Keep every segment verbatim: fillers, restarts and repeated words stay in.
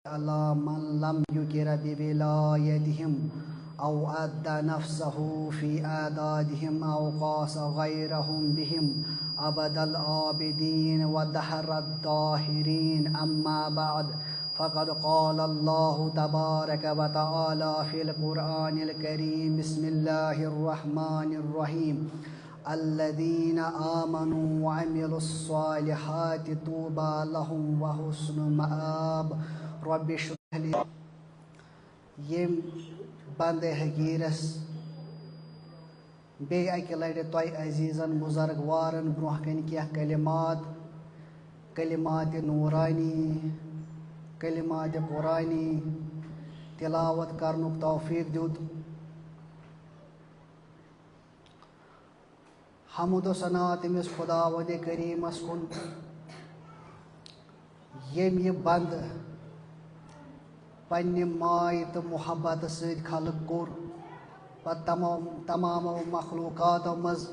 على من لم يقر بولايتهم أو أدى نفسه في أعدادهم أو قاس غيرهم بهم أبد الآبدين ودهر الداهرين. أما بعد، فقد قال الله تبارك وتعالى في القرآن الكريم: بسم الله الرحمن الرحيم. الذين آمنوا وعملوا الصالحات طوبى لهم وحسن مآب. رب اشرح لي. ییٚمۍ بندے حقیٖرس بیٚیہِ اَکہِ لٹہِ تۄہہِ عزیٖزن بُزرگوارن برٛونٛہہ کنہِ کینٛہہ کلمات، کلمات نورانی، کلمات قرآنی تلاوت کرنُک توفیق دیُت۔ حمد و ثنا تٔمِس خداوندِ کریٖمس کُن، ییٚمۍ یہِ بنٛدٕ پننہِ مایہِ تہٕ محبتہٕ سۭتۍ خلق کوٚر، پتہٕ تمام، تمامو مخلوقاتو منٛز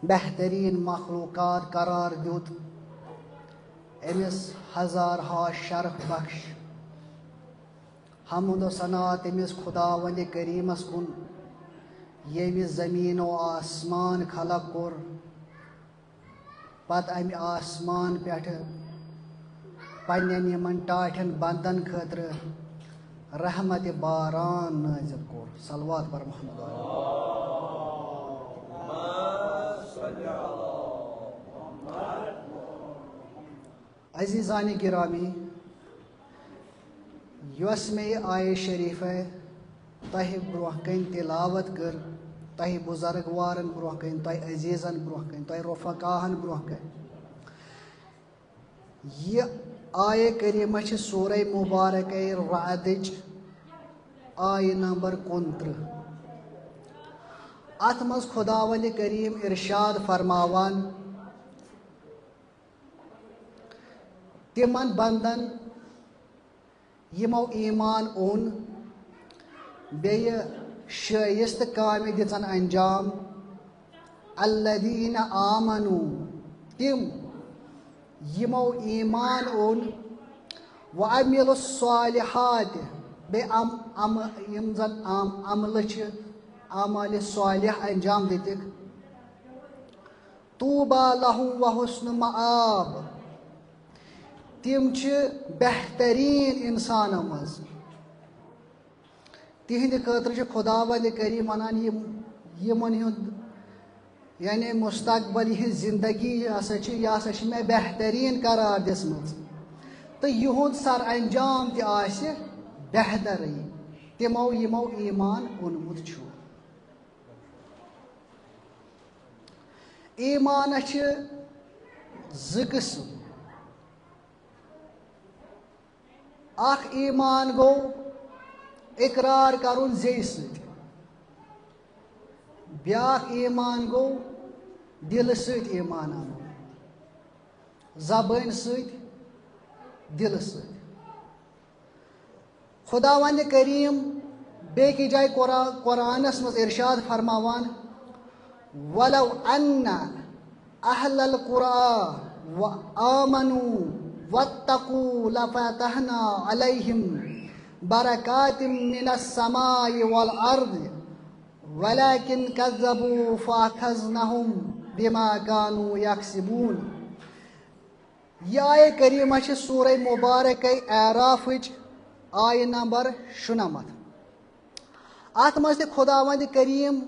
بہتریٖن مخلوقات قرار دیُت، أمِس ہزار ہا شرف بخش۔ حمد و ثنا تٔمِس خداوندِ کریٖمس کُن، ییٚمہِ زمیٖن و آسمان خلق کوٚر، پتہٕ امہِ آسمان پٮ۪ٹھٕ پننٮ۪ن یِمن ٹاٹھٮ۪ن بندن خٲطرٕ رحمتِ باران نٲزِل کوٚر۔ صلوات پر محمد۔ عزیزانِ گرامی، یۄس مےٚ یہِ آیہِ شریٖفہ تۄہہِ برٛونٛہہ کنہِ تلاوت کٔر، تۄہہِ بُزرگوارن برٛونٛہہ کنہِ، تۄہہِ عزیٖزن برٛونٛہہ کنہِ، تۄہہِ رفقاہن برٛونٛہہ کنہِ، یہِ آیہِ کریٖمہ چھِ سورہ مبارکہ رعدٕچ آیہِ نمبر کُنترٕہ۔ اتھ منٛز خداوندِ کریٖم ارشاد فرماوان، تِمن بندن یِمو ایمان اوٚن، بیٚیہِ شٲیِستہٕ کامہِ دِژن انجام۔ الذین آمنو، تِم یِمو ایمان اوٚن، وعملوا الصالحات، بیٚیہِ عم-، عم-، یِم زن عم-، عملہٕ چھِ، اعمالِ صالح انجام دِتِکھ۔ طوبیٰ لہم و حسن مآب۔ تِم چھِ بہتریٖن اِنسانو منٛز۔ تِہنٛدِ خٲطرٕ چھُ خداوند کریم ونان، یِم، یِمن ہُنٛد، یعنی مستقبل، یِہنٛز زندگی ہسا چھِ، یہِ ہسا چھِ مےٚ بہتریٖن قرار دِژمٕژ۔ تہٕ یِہُنٛد سر انجام تہِ آسہِ بہترٕے، تِمو یِمو ایمان اوٚنمُت چھُ۔ ایمانس چھِ زٕ قٕسم۔ اکھ ایمان گوٚو اقرار کرُن زیٚیہِ سۭتۍ، بیاکھ ایمان گوٚو دِلہٕ سۭتۍ ایمان انُن، زبٲنۍ سۭتۍ، دِلہٕ سۭتۍ۔ خداوند کریم بیٚکہِ جایہِ قرآ-، قرآنس منٛز ارشاد فرماوان، "ولو ان اہل القرآ و آمنوا واتقوا لفتحنا علیہم برکات من السماء والارض ولیکن کذبوا فاخذناہم بما کانوا یکسبون۔" یہِ آیہ کریمہ چھِ سورہ مبارکہ اعرافٕچ آیہ نمبر شُنَمَتھ۔ اتھ منٛز تہِ خداوند کریم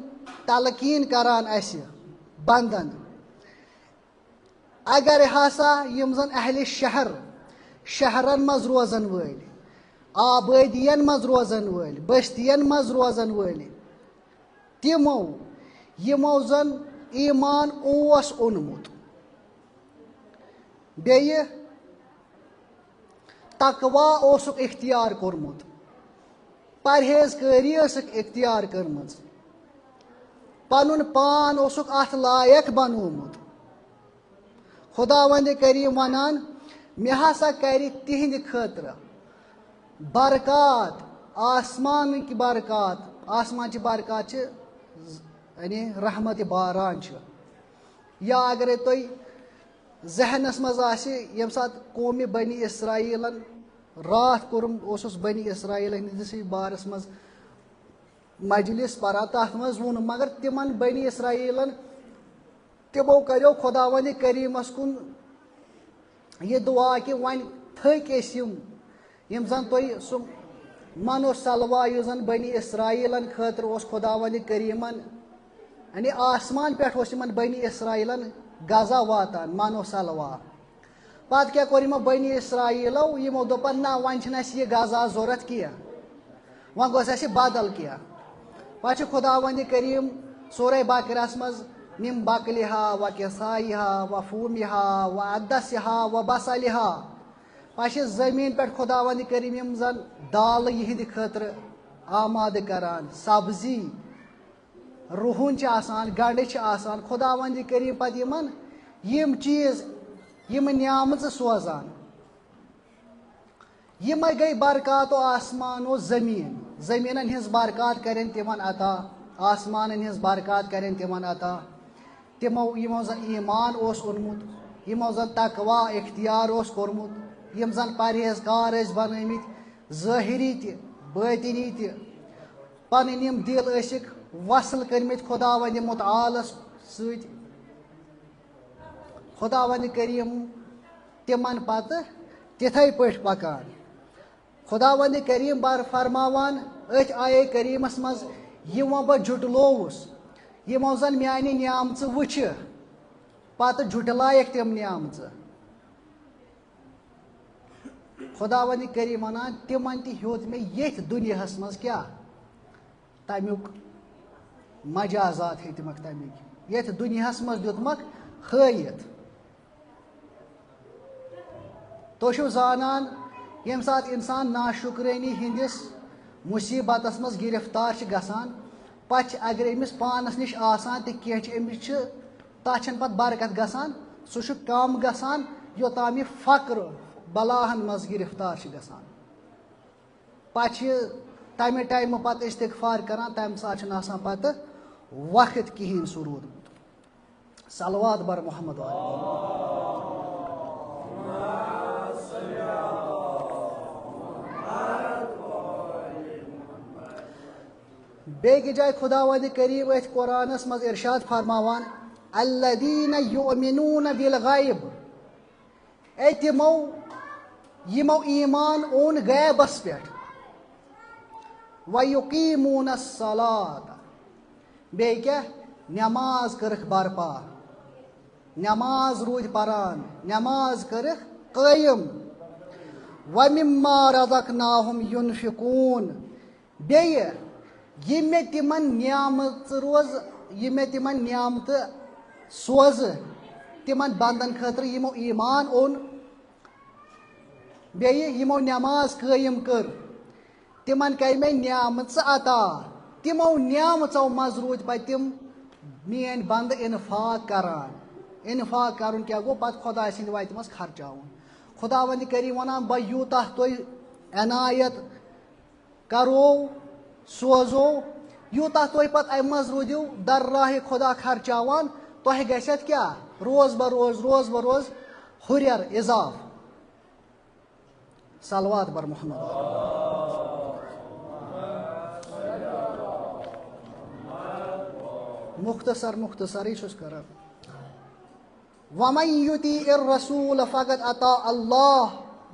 تلقین کران اسہِ بندن، اگر ہسا یِم زن اہلِ شہر، شہرن منٛز روزن وٲلۍ، آبٲدین منٛز روزن وٲلۍ، بستین منٛز روزن وٲلۍ، تِمو یِمو زن ایمان اوس اوٚنمُت، بیٚیہِ تقویٰ اوسُکھ اختیار کوٚرمُت، پرہیز کٲری ٲسٕکھ اختیار کٔرمٕژ، پنُن پان اوسُکھ اتھ لایق بنوومُت۔ خداوند کریم ونان، مےٚ ہسا کرِ تِہنٛدِ خٲطرٕ برکات، آسمانٕکۍ برکات، آسمان چہِ برکات چھِ، یعنی رحمت باران چھِ۔ یا اگرے تۄہہِ ذہنس منٛز آسہِ، ییٚمہِ ساتہٕ قومِ بنی اسرائیلن راتھ کوٚرُم، اوسُس بنی اسرائیل ہٕنٛدِسٕے بارس منٛز مجلس پران، تتھ منٛز ووٚن، مگر تِمن بنی اسرائیلن، تِمو کریو خداوند کریمس کُن یہِ دعا کہِ وۄنۍ تھٔکۍ أسۍ یِم، یِم زن تۄہہِ سُہ من و سلوا یُس زن بنی اسرائیلن خٲطرٕ اوس خداوند کریمن، یعنی آسمان پٮ۪ٹھ اوس یِمن بنی اسرائیلن غذا واتان، من و سلوا۔ پتہٕ کیٛاہ کوٚر یِمو بنی اسرائیلو؟ یِمو دوٚپن، نہ، وۄنۍ چھِنہٕ اَسہِ یہِ غذا ضوٚرتھ کینٛہہ، وۄنۍ گوٚژھ اَسہِ بدل کینٛہہ۔ پتہٕ چھُ خداوند کریم سورہ بقرہس منٛز، من بقلها و قثائها و فومها و عدسها و بصلها۔ پتہٕ چھِ زٔمیٖن پٮ۪ٹھ خداوند کریم یِم زن دالہٕ یِہنٛدِ خٲطرٕ آمادٕ کران، سبزی، رُہُن چھِ آسان، گنڈٕ چھِ آسان، خداوند کریم پتہٕ یِمن یِم چیٖز، یِم نعمژٕ سوزان۔ یِمے گٔے برکات و آسمان و زٔمیٖن۔ زٔمیٖنن ہٕنٛز برکات کرن تِمن عطا، آسمانن ہٕنٛز برکات کرن تِمن عطا۔ تِمو، یِمو زن ایمان اوس اوٚنمُت، یِمو زن تقوی اختیار اوس کوٚرمُت، یِم زن پرہیزگار ٲسۍ بنٲومٕتۍ، ظٲہری تہِ، باطنی تہِ۔ پنٕنۍ یِم دِل ٲسِکھ وصل کٔرمٕتۍ خداوند متعالس سۭتۍ۔ خداوند کریم تِمن پتہٕ تِتھے پٲٹھۍ پکان۔ خداوند کریم بر فرماوان أتھۍ آیے کریمس منٛز، یِمو بہٕ جُٹلووُس، یِمو زن میانہِ نعمژٕ وٕچھِ، پتہٕ جُٹلایکھ تِم نعمژٕ۔ خداوند کریم ونان، تِمن تہِ ہیوٚت مےٚ ییٚتھۍ دُنیاہس منٛز کیٛاہ؟ تمیُک مجازات ہیٚتمکھ تمِکۍ، یتھ دُنیاہس منٛز دیُتمکھ ہٲیِتھ۔ تُہۍ چھِو زانان، ییٚمہِ ساتہٕ انسان ناشُکرٲنی ہٕنٛدِس مُصیبتس منٛز گرفتار چھِ گژھان، پتہٕ چھِ، اگر أمِس پانس نِش آسان تہِ کینٛہہ چھِ، أمِس چھِ، تتھ چھنہٕ پتہٕ برکت گژھان، سُہ چھُ کم گژھان، یوٚتام یہِ فقر بلاہن منٛز گرفتار چھِ گژھان۔ پتہٕ چھِ تمہِ ٹایمہٕ پتہٕ استغفار کران، تمہِ ساتہٕ چھُنہٕ آسان پتہٕ وقت کِہیٖنۍ سُہ روٗدمُت۔ صلوات بر محمد و آل محمد۔ بیٚیہِ جایہِ خداوند کریم أتھۍ قرآنس منٛز ارشاد فرماوان، الذین یؤمنون بالغیب، اے تِمو یِمو ایمان اوٚن غیبس پٮ۪ٹھ، ویقیمون الصلاۃ، بیٚیہِ کیٛاہ؟ نماز کٔرٕکھ برپا، نماز روٗدۍ پران، نماز کٔرٕکھ قٲیِم، ومما رزقناہم ینفقون، بیٚیہِ یہِ مےٚ تِمن نعمژٕ روز، یہِ مےٚ تِمن نعمتہٕ سوزٕ، تِمن بندن خٲطرٕ یِمو ایمان اوٚن، بیٚیہِ یِمو نماز قٲیِم کٔر، تِمن کرِ مےٚ نعمژٕ عطا۔ تِمو نعمژو منٛز روٗدۍ پتہٕ تِم میٲنۍ بندٕ انفاق کران۔ انفاق کرُن کیٛاہ گوٚو؟ پتہٕ خۄداے سٕنٛدِ وتہِ منٛز خرچاوُن۔ خداوند کریم ونان، بہٕ یوٗتاہ تۄہہِ عنایت کرو، سوزو، یوٗتاہ تُہۍ پتہٕ امہِ منٛز روٗدِو در راہِ خدا خرچاوان، تۄہہِ گژھِ اتھ کیٛاہ؟ روز بہ روز، روز بہ روز ہُرٮ۪ر، اضافہٕ۔ صلوات بر محمد۔ مختصر مختصرٕے چھُس کران۔ ومن یطیع الرسول فقد اطاع اللہ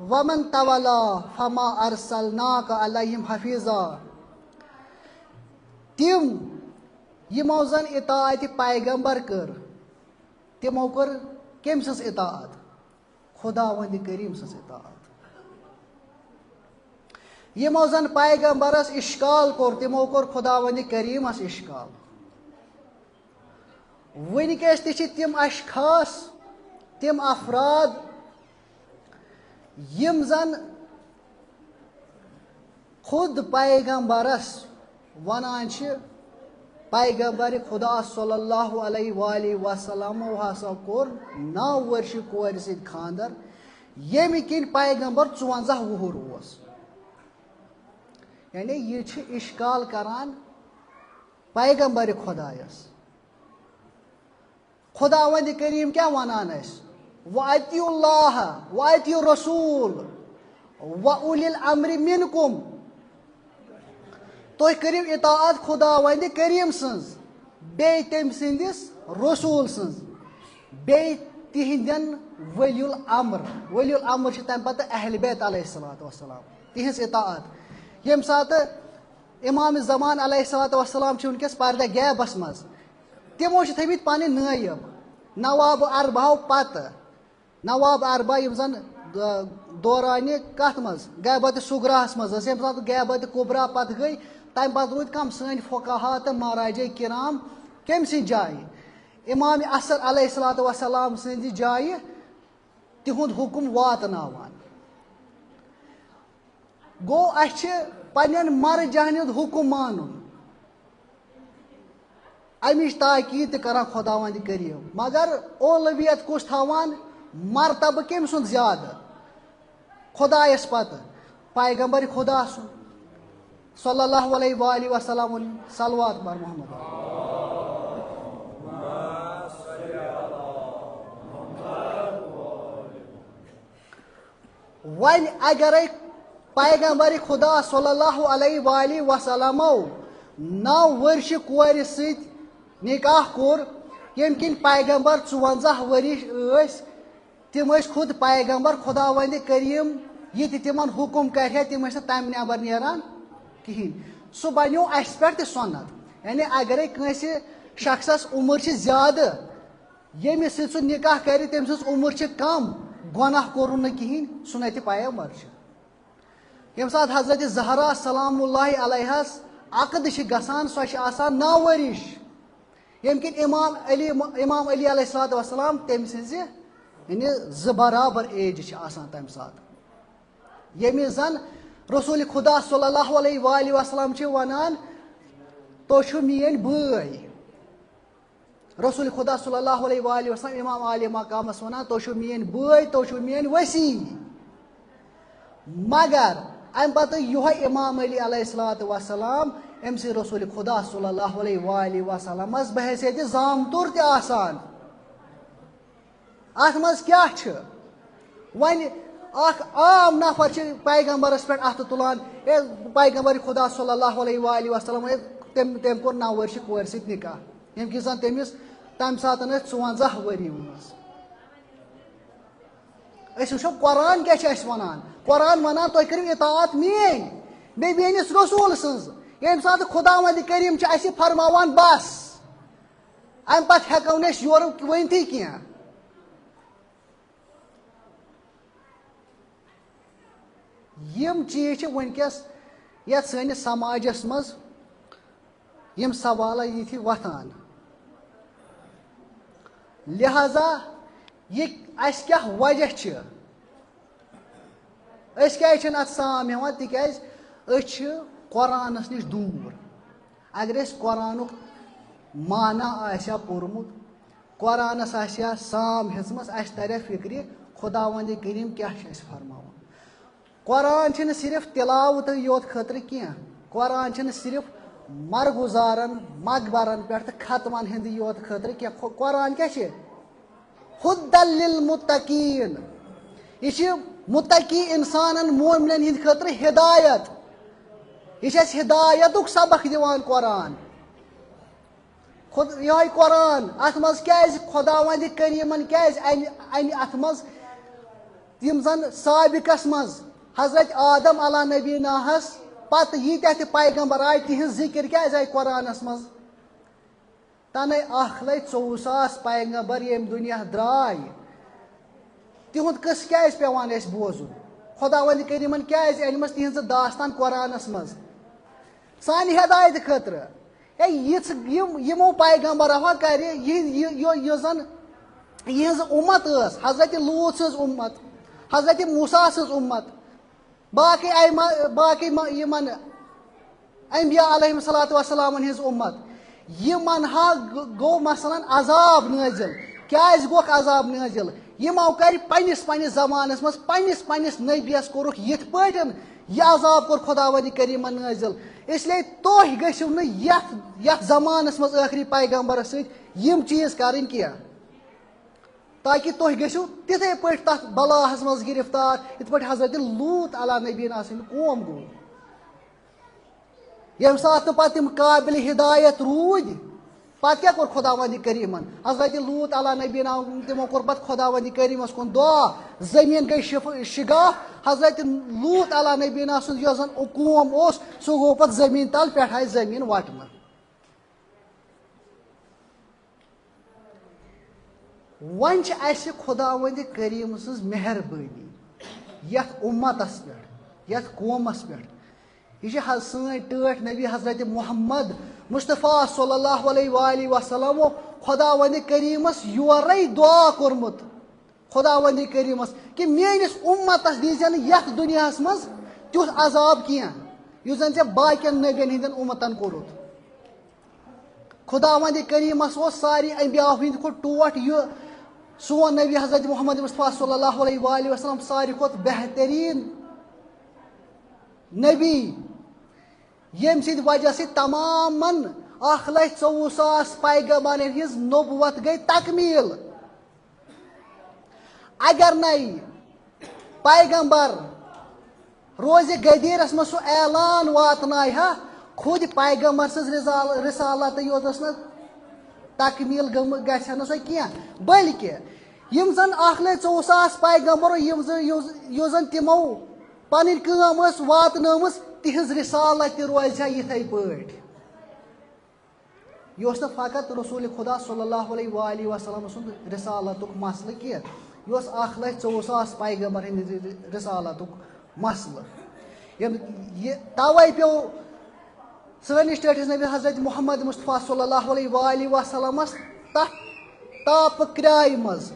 ومن تولی فما ارسلناک علیہم حفیظا۔ تِم یِمو زن اطاعت پیغمبر کٔر، تِمو کٔر کٔمۍ سٕنٛز اطاعت؟ خداوند کریم سٕنٛز اطاعت۔ یِمو زن پیغمبرس اشکال کوٚر، تِمو کوٚر خداوند کریمس اشکال۔ وٕنکیٚس تہِ چھِ تِم اشخاص، تِم افراد، یِم زن خود پیغمبرس ونان چھِ، پیغمبر خدا صلی اللہ علیہ وآلہ وسلمو ہسا کوٚر نو ؤرشہِ کورِ سۭتۍ خاندر، ییٚمہِ کِنۍ پیغمبر ژُونزاہ وُہُر اوس۔ یعنی یہِ چھِ اشکال کران پیغمبر خدایس۔ خداوند کریم کیٛاہ ونان اَسہِ؟ وَأَطِیعُوا اللَّهَ وَأَطِیعُوا الرَّسُولَ۔ وَأُولِي الْأَمْرِ مِنْكُمْ۔ تُہۍ کٔرِو اطاعت خداوندِ کریم سٕنٛز، بیٚیہِ تٔمۍ سٕنٛدِس رسول سٕنٛز، بیٚیہِ تِہنٛدٮ۪ن ولی الامر۔ ولی الامر چھِ تَمہِ پتہٕ اہل بیت علیہ الصلوۃ والسلام، تِہنٛز اطاعت۔ ییٚمہِ ساتہٕ امام زمان علیہ الصلوۃ والسلام چھِ وٕنکیٚس پردہ غیبس منٛز، تِمو چھِ تھٲومٕتۍ پنٕنۍ نٲیب نواب اربعہو پتہٕ۔ نواب اربع یِم زن، آ، دورانہِ کتھ منٛز؟ غیبت صغراہس منٛز ٲس۔ ییٚمہِ ساتہٕ غیبت کبریٰ پتہٕ گٔے، تمہِ پتہٕ روٗدۍ کم؟ سٲنۍ فقہا تہٕ مراجع کرام کٔمۍ سٕنٛدِ جایہِ؟ امام عصر علیہ الصلوۃ والسلام سٕنٛدِ جایہِ تِہُنٛد حُکم واتناوان۔ گوٚو، اسہِ چھِ پننٮ۪ن مرجعن ہُنٛد حُکم مانُن، امِچ تاکید تہِ کران خداوند کریم۔ مگر اولویت کُس تھاوان؟ مرتبہٕ کٔمۍ سُنٛد زیادٕ؟ خدایس پتہٕ پیغمبر خدا سُنٛد، صلی اللہ علیہ وآلہ وسلم۔ صلوات پر محمد۔ وۄنۍ اگرے پیغمبر خدا صلی اللہ علیہ وآلہ وسلمو نو ؤرشہِ کورِ سۭتۍ نکاح کوٚر، ییٚمہِ کِنۍ پیغمبر ژُوَنزاہ ؤرِش ٲسۍ، تِم ٲسۍ خود پیغمبر۔ خداوند کریم یہِ تہِ تِمن حُکم کرِ ہا، تِم ٲسۍ نہٕ تمہِ نٮ۪بر نیران کِہینۍ۔ سُہ بنیو اسہِ پٮ۪ٹھ تہِ سُنت۔ یعنی اگرے کٲنٛسہِ شخصس عمر چھِ زیادٕ، ییٚمِس سۭتۍ سُہ نکاح کرِ، تٔمۍ سٕنٛز عمر چھِ کم، گۄناہ کوٚرُن نہٕ کِہینۍ، سُنتِ پیغمبر چھِ۔ ییٚمہِ ساتہٕ حضرت زہرا سلام اللہ علیہس عقد چھِ گژھان، سۄ چھِ آسان نو ؤرِش، ییٚمہِ کِنۍ امام علی، امام علی علیہ الصلوۃ والسلام تٔمۍ سٕنٛزِ، یعنی، زٕ برابر ایج چھِ آسان تمہِ ساتہٕ۔ ییٚمِس زن رسول خدا صلی اللہ علیہ وآلہ وسلم چھِ ونان، "تُہۍ چھِو میٲنۍ بٲے۔" رسول خدا صلی اللہ علیہ وآلہ وسلم امام عالی مقامس ونان، "تُہۍ چھِو میٲنۍ بٲے، تُہۍ چھِو میٲنۍ وصی۔" مگر امہِ پتہٕ یِہوے امام علی علیہ الصلوۃ والسلام، أمۍ سٕے رسول خدا صلی اللہ علیہ وآلہ وسلمس بحیثیت زامتُر تہِ آسان۔ اتھ منٛز کیٛاہ چھُ؟ وۄنۍ اکھ عام نفر چھُ پیغمبرس پٮ۪ٹھ اتھٕ تُلان، "اے پیغمبر خدا صلی اللہ علیہ وآلہ وسلم، اے تٔمۍ، تٔمۍ کوٚر نو ؤرشہِ کورِ سۭتۍ نکاح، ییٚمہِ کِنۍ زن تٔمِس تمہِ ساتہٕ ٲسۍ ژُوَنزاہ ؤری وٲنٛس۔" أسۍ وٕچھو قرآن کیٛاہ چھُ اَسہِ وَنان۔ قرآن وَنان، "تُہۍ کٔرِو اطاعت میٛٲنۍ، بیٚیہِ میٛٲنِس رسول سٕنٛز۔" ییٚمہِ ساتہٕ خداوند کریم چھُ اَسہِ فرماوان، بس، اَمہِ پتہٕ ہٮ۪کو نہٕ أسۍ یورٕ ؤنتھٕے کینٛہہ۔ یِم چیٖز چھِ وٕنکیٚس یَتھ سٲنِس سماجس منٛز یِم سوالہ یِتھۍ وۄتھان۔ لہذا یہِ اَسہِ کیٛاہ وجہ چھِ؟ أسۍ کیٛازِ چھِنہٕ اَتھ سام ہٮ۪وان؟ تِکیٛازِ أسۍ چھِ قرآنس نِش دوٗر۔ اگر اَسہِ قرآنُک معنی آسہِ ہا پوٚرمُت، قرآنس آسہِ ہا سام ہیٚژمٕژ، اَسہِ ترِ ہا فِکرِ خداوندِ کریم کیٛاہ چھُ اَسہِ فرماوان۔ قرآن چھِنہٕ صرف تلاوتٕے یوت خٲطرٕ کینٛہہ، قرآن چھِنہٕ صرف مرگزارن، مقبرن پٮ۪ٹھ تہٕ ختمن ہِنٛدِ یوت خٲطرٕ کینٛہہ۔ خو-، قرآن کیٛاہ چھِ؟ ہدی للمتقین۔ یہِ چھِ متقی انسانن، مومنن ہِنٛدِ خٲطرٕ ہدایت۔ یہِ چھِ اَسہِ ہدایتُک سبق دِوان قرآن۔ خود یِہوٚے قرآن، اَتھ منٛز کیٛازِ خداوندِ کریٖمن کیٛازِ اَمہِ، اَمہِ اَتھ منٛز یِم زَن سابقس منٛز حضرت آدم علیٰ نبی ناہس پتہٕ ییٖتیٛاہ تہِ پیغمبر آے، تِہنٛز ذِکِر کیٛازِ آے قرآنس منٛز؟ تَنَے اَکھ لَچھ ژوٚوُہ ساس پیغمبر ییٚمہِ دُنیا درٛاے، تِہُنٛد قٕصہٕ کیٛازِ پٮ۪وان اَسہِ بوزُن؟ خداوندِ کریٖمن کیٛازِ أنمٕژ تِہنٛزٕ داستان قرآنس منٛز؟ سانہِ ہدایتہٕ خٲطرٕ۔ ہے، یِژھ، یِم، یِمو پیغمبرو ہا کرِ، یہِ، یہِ، یہِ، یُس زن یِہنٛز اُمت ٲس، حضرت لوٗط سٕنٛز اُمت، حضرت موسیٰ سٕنٛز اُمت، باقٕے اَیما-، باقٕے ما-، یِمن انبیاء علیہم الصلوۃ والسلامن ہٕنٛز اُمت، یِمن ہا گ-، گوٚو مثلاً عذاب نٲزِل۔ کیٛازِ گوٚکھ عذاب نٲزِل؟ یِمو کرِ پننِس، پننِس زمانس منٛز پننِس، پننِس نبیَس کوٚرُکھ یِتھ پٲٹھۍ، یہِ عذاب کوٚر خداوندِ کریٖمن نٲزِل۔ اس لیے تُہۍ گٔژھِو نہٕ یتھ، یتھ زمانس منٛز ٲخری پیغمبرس سۭتۍ یِم چیٖز کرٕنۍ کینٛہہ۔ تاکہِ تُہۍ گٔژھِو تِتھے پٲٹھۍ تَتھ بلاہَس منٛز گِرفتار، یِتھ پٲٹھۍ حضرت لوٗط علیٰ نبینا سٕنٛدِ قوم گوٚو۔ ییٚمہِ ساتہٕ نہٕ پَتہٕ تِم قابل ہدایت روٗدۍ، پَتہٕ کیٛاہ کوٚر خۄداوندِ کریٖمَن؟ حضرت لوٗط علیٰ نبینا، تِمو کوٚر پَتہٕ خۄداوندِ کریٖمَس کُن دُعا، زٔمیٖن گٔے شف-، شِگاف۔ حضرت لوٗط علیٰ نبینا سُنٛد یۄس زَن قوم اوس، سُہ گوٚو پَتہٕ زٔمیٖن تَل، پٮ۪ٹھ آیہِ زٔمیٖن وَٹنہٕ۔ وۄنۍ چھِ اَسہِ خۄداوندِ کریٖم سٕنٛز مہربٲنی یَتھ اُمتَس پٮ۪ٹھ، یَتھ قومَس پٮ۪ٹھ۔ یہِ چھِ حض-، سٲنۍ ٹٲٹھۍ نبی حضرت محمد مصطفیٰ صلی اللہ علیہ وآلہ وسلمو خۄداوندِ کریٖمَس یورَے دُعا کوٚرمُت، خۄداوندِ کریٖمَس، کہِ میٛٲنِس اُمتَس دیٖزِ نہٕ یَتھ دُنیاہَس منٛز تیُتھ عذاب کینٛہہ، یُتھ زَن ژےٚ باقیَن نبیَن ہٕنٛدٮ۪ن اُمتَن کوٚرُتھ۔ خۄداوندِ کریٖمَس اوس سارے انبیاء ہٕنٛدِ کھۄتہٕ ٹوٹھ یہِ سون نبی حضرت محمد مصطفیٰ صلی اللہ علیہ وآلہ وسلم ساروی کھۄتہٕ بہتریٖن نبی، ییٚمہِ سٕنٛدِ وجہ سۭتۍ تمامَن اَکھ لَچھ ژوٚوُہ ساس پیغمبرن ہٕنٛز نبوت گٔے تکمیٖل۔ اگر نَے پیغمبر روزِ غدیٖرَس منٛز سُہ اعلان واتنایہِ ہا، خود پیغمبر سٕنٛز رِزال-، رِسالتٕے یوت ٲس نہٕ تکمیٖل گٔمٕژ، گژھِ ہا نہٕ سۄ کینٛہہ، بلکہِ یِم زَن اَکھ لَچھ ژوٚوُہ ساس پیغمبر، یِم زَن، یُس، یُس زَن تِمو پَنٕنۍ کٲم ٲس واتنٲومٕژ، تِہٕنٛز رِسالت تہِ روزِ ہا یِتھَے پٲٹھۍ۔ یہِ اوس نہٕ فقط رسول خدا صلی اللہ علیہ وآلہ وسلم سُنٛد رسالتُک مسلہٕ کینٛہہ، یہِ اوس اَکھ لَچھ ژوٚوُہ ساس پیغمبر ہٕنٛدِ رسالتُک مسلہٕ۔ یِم، یہِ، توے پیوٚو سٲنِس ٹٲٹھِس نبی حضرت محمد مصطفیٰ صلی اللہ علیہ وآلہ وسلمس تَتھ تاپہٕ کرٛایہِ منٛز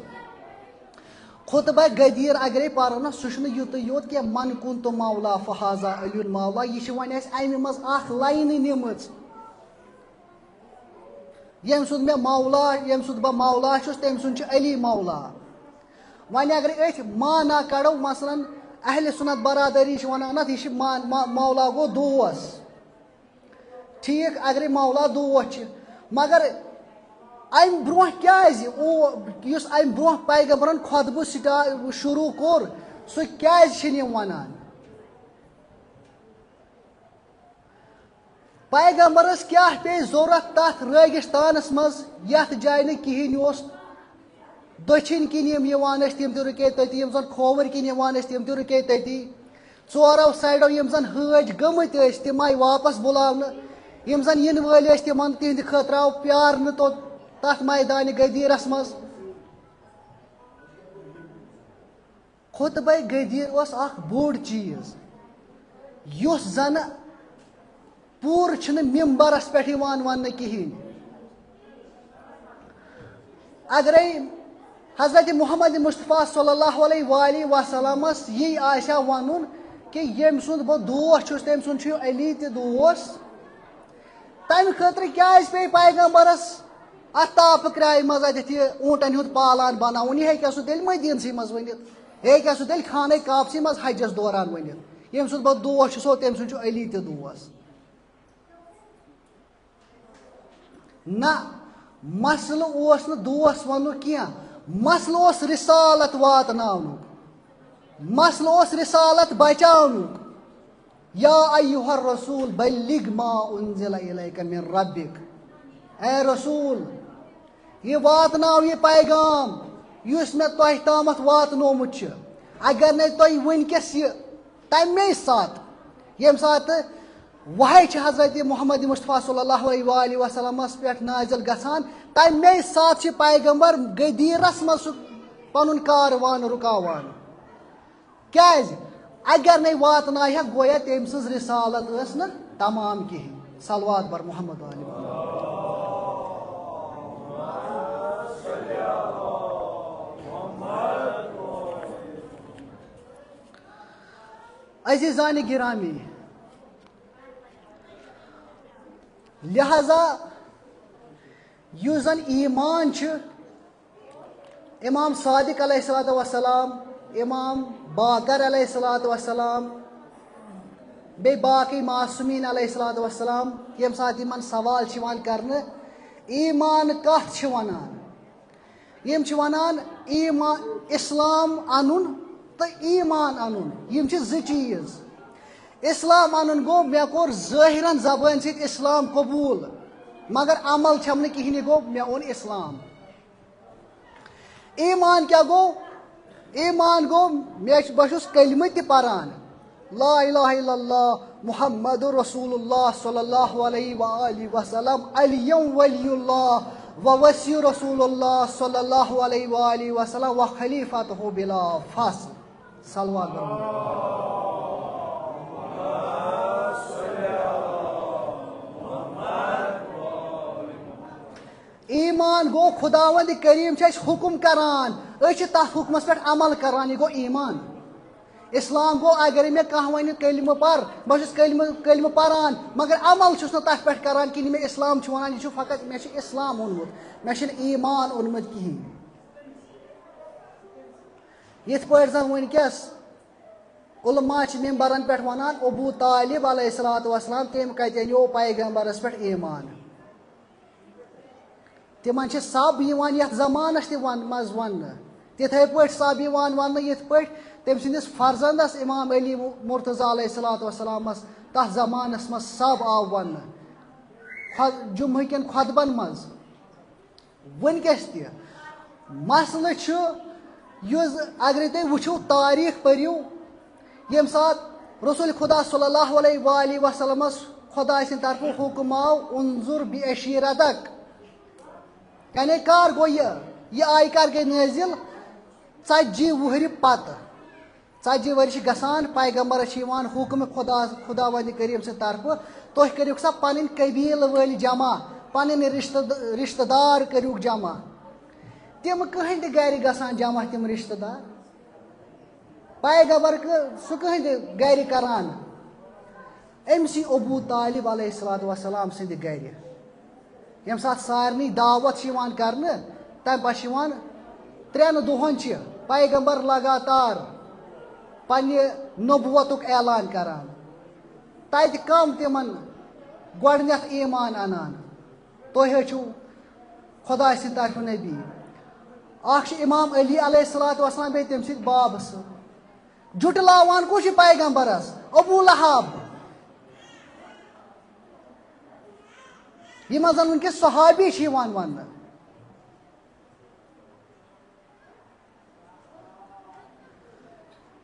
خطبہ غدیر اگرے پرو نا، سُہ چھُنہٕ یُتُے یوت کینٛہہ، "من کنت مولا فہذا علی مولا"، یہِ چھِ وۄنۍ اَسہِ اَمہِ منٛز اَکھ لاینٕے نِمٕژ۔ ییٚمہِ سُنٛد مےٚ مولا، ییٚمہِ سُنٛد بہٕ مولا چھُس، تٔمۍ سُنٛد چھُ علی مولا۔ وۄنۍ اگرے أتھۍ معنہ کڑو، مثلاً اہل سنت برادری چھِ ونان اتھ، یہِ چھِ مان-، ما-، مولا گوٚو دوس۔ ٹھیٖک، اگرے مولا دوس چھِ، مگر امہِ برونٛہہ کیازِ او-، یُس امہِ برونٛہہ پیغمبرن خطبہٕ سٹا-، شروع کوٚر، سُہ کیازِ چھِنہٕ یِم ونان؟ پیغمبرس کیٛاہ پیٚیہِ ضروٗرت تتھ رٲگِستانس منٛز، یتھ جایہِ نہٕ کِہیٖنۍ اوس؟ دٔچھِنۍ کِنۍ یِم یِوان ٲسۍ، تِم تہِ رُکے تٔتی، یِم زن کھووٕرۍ کِنۍ یِوان ٲسۍ، تِم تہِ رُکے تٔتی۔ ژورو سایڈو یِم زن حٲج گٔمٕتۍ ٲسۍ، تِم آیہِ واپس بُلاونہٕ۔ یِم زن یِنہٕ وٲلۍ ٲسۍ، تِمن تِہنٛدِ خٲطرٕ آو پیارنہٕ تو-، تتھ میدانِ غدیرس منٛز۔ خطبہ غدیر اوس اکھ بوٚڑ چیٖز، یُس زن پوٗرٕ چھُنہٕ ممبرس پٮ۪ٹھ یِوان وننہٕ کِہیٖنۍ۔ اگرے حضرت محمد مصطفیٰ صلی اللہ علیہ وآلہ وسلمس یی آسہِ ہا ونُن کہِ ییٚمہِ سُنٛد بہٕ دوس چھُس، تٔمۍ سُنٛد چھُ علی تہِ دوس، تمہِ خٲطرٕ کیازِ پیٚیہِ پیغمبرس اتھ تاپہٕ کرایہِ منٛز اتٮ۪تھ یہِ اوٗنٹن ہُنٛد پالان بناوُن؟ یہِ ہیٚکہِ ہا سُہ تیٚلہِ مدیٖنسٕے منٛز ؤنِتھ، یہِ ہیٚکہِ ہا سُہ تیٚلہِ خانہ کعبسٕے منٛز حجس دوران ؤنِتھ، ییٚمہِ سُنٛد بہٕ دوس چھُسو، تٔمۍ سُنٛد چھُ علی تہِ دوس۔ نہ، مسلہٕ اوس نہٕ دوس وننُک کینٛہہ، مسلہٕ اوس رسالت واتناونُک، مسلہٕ اوس رسالت بچاونُک۔ یا ایہا الرسول بلغ ما انزل الیک من ربک، اے رسول، یہِ واتناو یہِ پیغام یُس مےٚ تۄہہِ تامَتھ واتنومُت چھُ۔ اگر نَے تۄہہِ وٕنکیٚس یہِ تَمے ساتہٕ، ییٚمہِ ساتہٕ وحی چھِ حضرت محمد مصطفیٰ صلی اللہ علیہ وآلہ وسلمس پٮ۪ٹھ نازل گژھان، تَمے ساتہٕ چھِ پیغمبر غدیٖرس منٛز سُہ پنُن کاروان رُکاوان۔ کیازِ؟ اگر نَے واتنایہِ ہا، گویا تٔمۍ سٕنٛز رسالت ٲس نہٕ تمام کِہیٖنۍ۔ صلوات بر محمد آل محمد۔ عزیزانِ گرامی، لہذا یُس زن ایمان چھُ، امام صادق علیہ الصلوۃ والسلام، امام باقر علیہ الصلوۃ والسلام، بیٚیہِ باقٕے معصومین علیہ الصلوۃ والسلام، ییٚمہِ ساتہٕ یِمن سوال چھِ یِوان کرنہٕ، ایمان کتھ چھِ ونان؟ یِم چھِ وَنان ایمان، اسلام اَنُن تہٕ ایمان اَنُن، یِم چھِ زٕ چیٖز۔ اسلام اَنُن گوٚو، مےٚ کوٚر ظٲہِرَن زبٲنۍ سۭتۍ اسلام قبوٗل، مگر عمل چھَم نہٕ کِہیٖنۍ، یہِ گوٚو، مےٚ اوٚن اسلام۔ ایمان کیٛاہ گوٚو؟ ایمان گوٚو، مےٚ چھُ، بہٕ چھُس کلمہٕ تہِ پران، لا الہ الا اللہ محمد رسول اللہ صلی اللہ علیہ وآلہ وسلم، علیم ولی اللہ و وصی رسول اللہ صلی اللہ علیہ وآلہ وسلم و خلیفتہ بلا فصل۔ صلوات برو۔ ایمان گوٚو، خداوند کریم چھُ اَسہِ حُکم کران، أسۍ چھِ تَتھ حُکمَس پٮ۪ٹھ عمل کران، یہِ گوٚو ایمان۔ اسلام گوٚو، اگر مےٚ کانٛہہ وَنہِ کلمہٕ پر، بہٕ چھُس کلمہٕ، کلمہٕ پران، مگر عمل چھُس نہٕ تَتھ پٮ۪ٹھ کران کِہیٖنۍ، یہِ مےٚ اسلام چھُ وَنان، یہِ چھُ فقط، مےٚ چھُ اسلام اوٚنمُت، مےٚ چھُنہٕ ایمان اوٚنمُت کِہیٖنۍ۔ یِتھ پٲٹھۍ زَن وٕنکیٚس علماء چھِ ممبرن پٮ۪ٹھ وَنان، ابو طالب علیہ الصلوۃ والسلام، تٔمۍ کَتہِ اَنیو پیغمبرس پٮ۪ٹھ ایمان؟ تِمن چھِ سب یِوان یتھ زمانس تہِ ون-، منٛز وننہٕ۔ تِتھے پٲٹھۍ سب یِوان وننہٕ، یِتھ پٲٹھۍ تٔمۍ سٕنٛدِس فرزندس امام علی مرتضیٰ علیہ الصلوۃ والسلامس تتھ زمانس منٛز سب آو وننہٕ۔ خۄ-، جمعہ کٮ۪ن خطبن منٛز۔ وٕنکیٚس تہِ مسلہٕ چھُ، یُس اگرے تُہۍ وٕچھِو، تاریخ پٔرِو، ییٚمہِ ساتہٕ رسول خدا صلی اللہ علیہ وآلہ وسلمس خداے سٕنٛدِ طرفہٕ حُکم آو، "انظر بعشیرتک"، یعنی کر گوٚو یہِ؟ یہِ آیہِ کر گٔے نٲزِل؟ ژتجی وُہرِ پتہٕ۔ ژتجی ؤری چھِ گژھان، پیغمبرس چھِ یِوان حُکم خدا، خداوند کریم سٕنٛدِ طرفہٕ، "تُہۍ کٔرِو سا پنٕنۍ قبیلہٕ وٲلۍ جمع، پنٕنۍ رشتہٕ، رشتہٕ دار کٔرِو جمع۔" تِم کٕہٕنۍ تہِ گرِ گژھان جمع، تِم رشتہٕ دار؟ پیغمبر کہٕ-، سُہ کٕہٕنۍ تہِ گرِ کران؟ أمۍ سی ابو طالب علیہ الصلوۃ والسلام سٕنٛدِ گرِ۔ ییٚمہِ ساتہٕ سارنٕے دعوت چھِ یِوان کرنہٕ، تَمہِ پتہٕ چھِ یِوان، ترٛٮ۪ن دۄہن چھِ پیغمبر لگاتار پننہِ نبوتُک اعلان کران۔ تَتہِ کم تِمن گۄڈٕنیتھ ایمان انان؟ تُہۍ حظ چھِو خداے سٕنٛدِ طرفہٕ نبی۔ اکھ چھُ امام علی علیہ الصلوۃ والسلام، بیٚیہِ تٔمۍ سٕنٛدۍ بابہٕ صٲب۔ جُٹلاوان کُس چھُ پیغمبرس؟ ابو لہب۔ یِمن زن وٕنکیٚس صحابی چھِ یِوان وننہٕ۔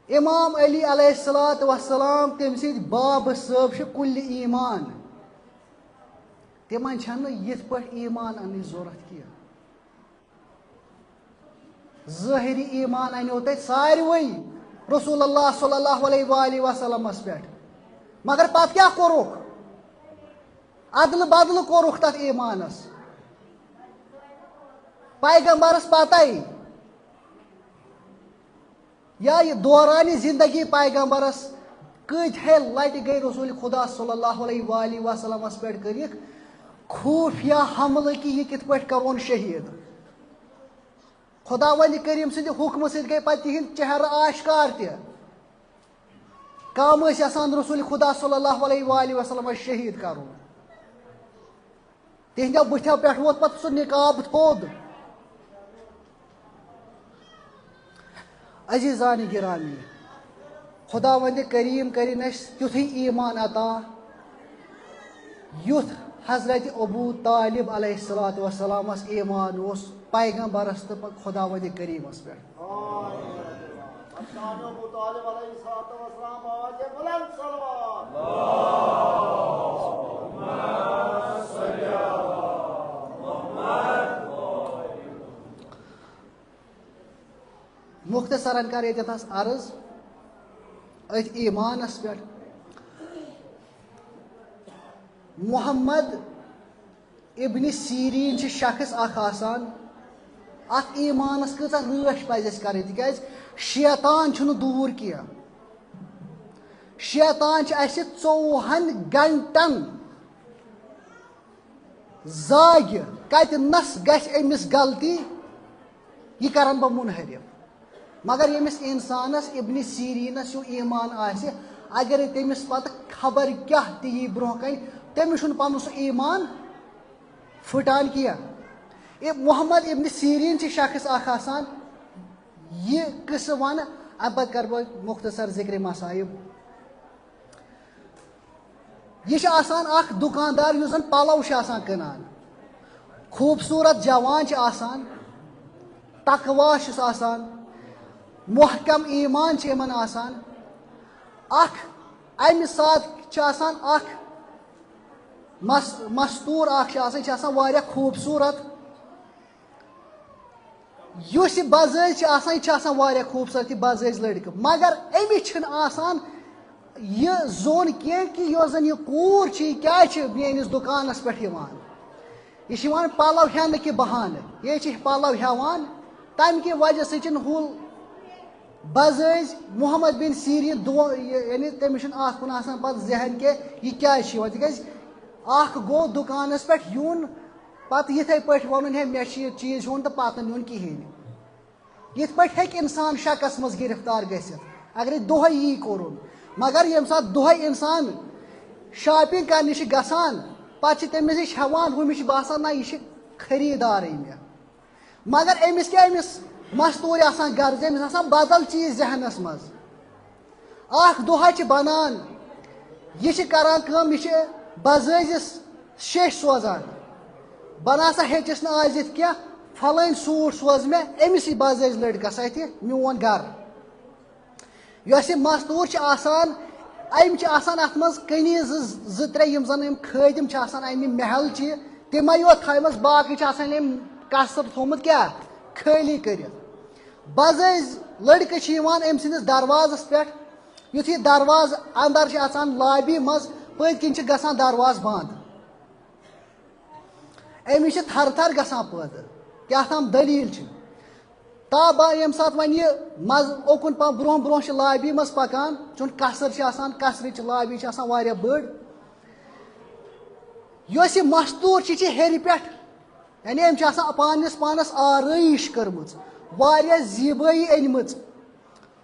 امام علی علیہ الصلوۃ والسلام، تٔمۍ سٕنٛدۍ بابہٕ صٲب چھِ کُلہِ ایمان۔ تِمن چھنہٕ یِتھ پٲٹھۍ ایمان اننٕچ ضروٗرت کینٛہہ۔ ظٲہری ایمان انیو تۄہہِ ساروٕے رسول اللہ صلی اللہ علیہ وآلہ وسلمس پٮ۪ٹھ، مگر پتہٕ کیٛاہ کوٚرُکھ؟ ادلہٕ بدلہٕ کوٚرُکھ تتھ ایمانس۔ پیغمبرس پتے یا یہِ دوران زندگی پیغمبرس کۭتۍ ہے لٹہِ گٔے رسول خدا صلی اللہ علیہ وآلہ وسلمس پٮ۪ٹھ کٔرِکھ خوفیہ حملہٕ کہِ یہِ کِتھ پٲٹھۍ کرون شہید۔ خداوند کریم سٕنٛدِ حکمہٕ سۭتۍ گٔے پتہٕ تِہنٛدۍ چہرٕ آشکار تہِ۔ کم ٲسۍ یژھان رسول خدا صلی اللہ علیہ وآلہ وسلمس شہید کرُن۔ تِہنٛدیو بٕتھیو پٮ۪ٹھ ووت پتہٕ سُہ نقاب تھوٚد۔ عزیزان گرامی، خداوند کریم کرِن اسہِ تیُتھُے ایمان عطا، یُتھ حضرت ابو طالب علیہ الصلوۃ والسلامس ایمان اوس پیغمبرس تہٕ پتہٕ خداوند کریمس پٮ۪ٹھ۔ ابو طالب علیہ الصلوۃ والسلام، آواز بلند صلوات۔ مختصراً کر ییٚتٮ۪تھ عرض أتھۍ ایمانس پٮ۪ٹھ۔ محمد ابن سیرین چھِ شخص اکھ آسان، اتھ ایمانس کۭژاہ رٲچھ پزِ اسہِ کرٕنۍ، تِکیازِ شیطان چھُنہٕ دوٗر کینٛہہ۔ شیطان چھُ اسہِ ژوٚوُہن گھنٹن زاگہِ کتہِ نس گژھِ أمِس غلطی، یہِ کرن بہٕ منحرف۔ مگر ییٚمِس انسانس ابن سیرینس ہیوٗ ایمان آسہِ، اگرے تٔمِس پتہٕ خبر کیاہ تہِ یی برونٛہہ کنہِ، تٔمِس چھُنہٕ پنُن سُہ ایمان پھٕٹان کینٛہہ۔ اے، محمد ابن سیرین چھِ شخص اکھ آسان، یہِ قصہٕ ونہٕ، امہِ پتہٕ کرٕ بہٕ مختصر ذکر مصائب۔ یہِ چھُ آسان اکھ دُکاندار یُس زن پلو چھُ آسان کٕنان، خوٗبصوٗرت جوان چھُ آسان، تقوا چھُس آسان، محکم ایمان چھُ یِمن آسان۔ اکھ امہِ ساتہٕ چھُ آسان اکھ مس-، مستوٗر اکھ چھُ آسان، یہِ چھُ آسان واریاہ خوٗبصوٗرت۔ یُس یہِ بزٲژ چھِ آسان، یہِ چھِ آسان واریاہ خوٗبصوٗرت، یہِ بزٲژ لٔڑکہٕ، مگر أمِس چھِنہٕ آسان یہِ زوٚن کینٛہہ کہِ یۄس زَن یہِ کوٗر چھِ، یہِ کیٛازِ چھِ میٛٲنِس دُکانَس پٮ۪ٹھ یِوان؟ یہِ چھِ یِوان پَلَو ہٮ۪نہٕ کہِ بہانہٕ، یہِ چھِ پَلَو ہٮ۪وان، تَمہِ کہِ وجہ سۭتۍ چھِنہٕ ہُہ بزٲژ محمد بن سیٖریٖن دو-، یہِ-، یعنی تٔمِس چھُنہٕ اَتھ کُن آسان پَتہٕ ذہن کہِ یہِ کیٛازِ چھِ یِوان، تِکیٛازِ اَکھ گوٚو دُکانَس پٮ۪ٹھ یُن، پتہٕ یِتھے پٲٹھۍ ونُن، ہے، مےٚ چھُ یہِ چیٖز ہیوٚن، تہٕ پتہٕ نیُن کِہیٖنۍ۔ یِتھ پٲٹھۍ ہیٚکہِ انسان شکس منٛز گرفتار گٔژھِتھ، اگرے دۄہے یی کوٚرُن۔ مگر ییٚمہِ ساتہٕ دۄہے انسان shopping کرنہِ چھِ گژھان، پتہٕ چھِ تٔمِس نِش ہٮ۪وان، ہُمِس چھِ باسان، نہ، یہِ چھِ خریٖدارٕے مےٚ۔ مگر أمِس کیٛاہ، أمِس مستوٗرۍ آسان غرض، أمِس آسان بدل چیٖز ذہنس منٛز۔ اکھ دۄہا چھِ بنان، یہِ چھِ کران کٲم، یہِ چھِ بزٲژِس شیٚش سوزان، بہٕ نہ سا ہیٚچِس نہٕ آز یِتھ کینٛہہ، فلٲنۍ سوٗٹ سوز مےٚ أمِسٕے بزٲژ لٔڑکس اَتھِ میون گرٕ۔ یۄس یہِ مستوٗر چھِ آسان، أمۍ چھِ آسان اَتھ منٛز کٔنی زٕ، زٕ ترٛےٚ، یِم زَن أمۍ خٲدِم چھِ آسان اَمہِ محل چہِ، تِمَے یوت تھایمَژٕ، باقٕے چھِ آسان أمۍ قصر تھوٚومُت کیٛاہ؟ خٲلی کٔرِتھ۔ بزٲژ لٔڑکہٕ چھِ یِوان أمۍ سٕنٛدِس دروازَس پٮ۪ٹھ، یُتھُے دروازٕ اَندَر چھِ اَژان لابی منٛز، پٔتۍ کِنۍ چھِ گژھان دروازٕ بنٛد۔ أمِس چھِ تھر تھر گژھان پٲدٕ، کیٛاہ تام دٔلیٖل چھِ۔ تا با ییٚمہِ ساتہٕ وۄنۍ یہِ مَزٕ اوکُن پَ-، برونٛہہ برونٛہہ چھِ لابی منٛز پَکان، چون قصر چھِ آسان، قصرٕچ لابی چھِ آسان واریاہ بٔڑ۔ یۄس یہِ مستوٗر چھِ، چھِ ہیٚرِ پٮ۪ٹھ، یعنی أمۍ چھِ آسان پانَس پانَس آرٲیِش کٔرمٕژ، واریاہ زیٖبٲیی أنۍمٕژ۔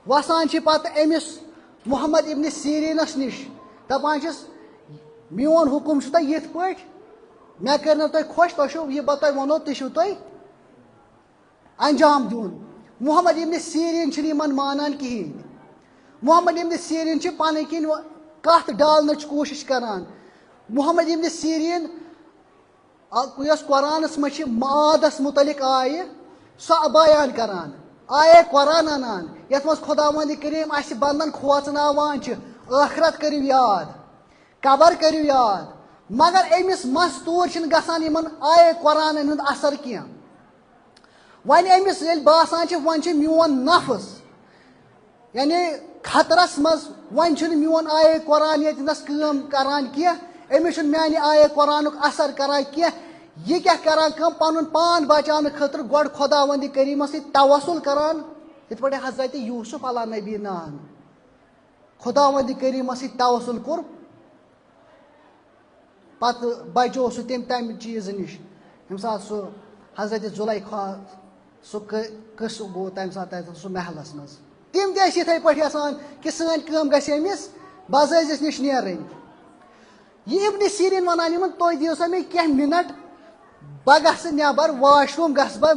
وَسان چھِ پَتہٕ أمِس محمد ابن سیٖریٖنَس نِش، دَپان چھِس، "میون حُکُم چھُ تۄہہِ یِتھ پٲٹھۍ، مےٚ کٔرنو تۄہہِ خۄش، تۄہہِ چھُو یہِ بہٕ تۄہہِ وَنو، تہِ چھُو تۄہہِ انجام دیُن۔" محمد ابن سیٖریٖن چھِنہٕ یِمَن مانان کِہیٖنۍ۔ محمد ابن سیٖریٖن چھِ پَنٕنۍ کِنۍ کَتھ ڈالنٕچ کوٗشِش کَران۔ محمد ابن سیٖریٖن، آ، یۄس قرآنَس منٛز چھِ معادَس مُتعلِق آیہِ، سۄ بیان کَران۔ آیے قرآن اَنان، یَتھ منٛز خۄداوندِ کریٖم اَسہِ بنٛدَن کھوژناوان چھِ، ٲخرت کٔرِو یاد، قبر کٔرِو یاد۔ مگر أمِس مستوٗر چھِنہٕ گژھان یِمَن آیے قرآنَن ہُنٛد اثر کینٛہہ۔ وۄنۍ أمِس ییٚلہِ باسان چھِ، وۄنۍ چھِ میون نفس، یعنی خطرس منٛز، وۄنۍ چھُنہٕ میون آیے قرآن ییٚتہِ نس کٲم کران کینٛہہ، أمِس چھُنہٕ میانہِ آیے قرآنُک اثر کران کینٛہہ۔ یہِ کیٛاہ کران کٲم؟ پنُن پان بچاونہٕ خٲطرٕ گۄڈٕ خۄداوندِ کریٖمس سۭتۍ توسل کران، یِتھ پٲٹھۍ حضرت یوسف علیٰ نبی نان خۄداوندِ کریٖمس سۭتۍ توسل کوٚر۔ پتہٕ بچو سُہ تٔمۍ تمہِ چیٖزٕ نِش، ییٚمہِ ساتہٕ سُہ حضرت زلیخا سُہ قِ-، قصہٕ گوٚو تمہِ ساتہٕ تتہِ سُہ محلس منٛز۔ تِم تہِ ٲسۍ یِتھے پٲٹھۍ یژھان کہِ سٲنۍ کٲم گژھِ أمِس بزٲژِس نِش نیرٕنۍ۔ یہِ ابن سیٖریٖن ونان یِمن، "تُہۍ دِیِو سا مےٚ کینٛہہ منٹ، بہٕ گژھٕ نٮ۪بر، واش روٗم گژھٕ بہٕ،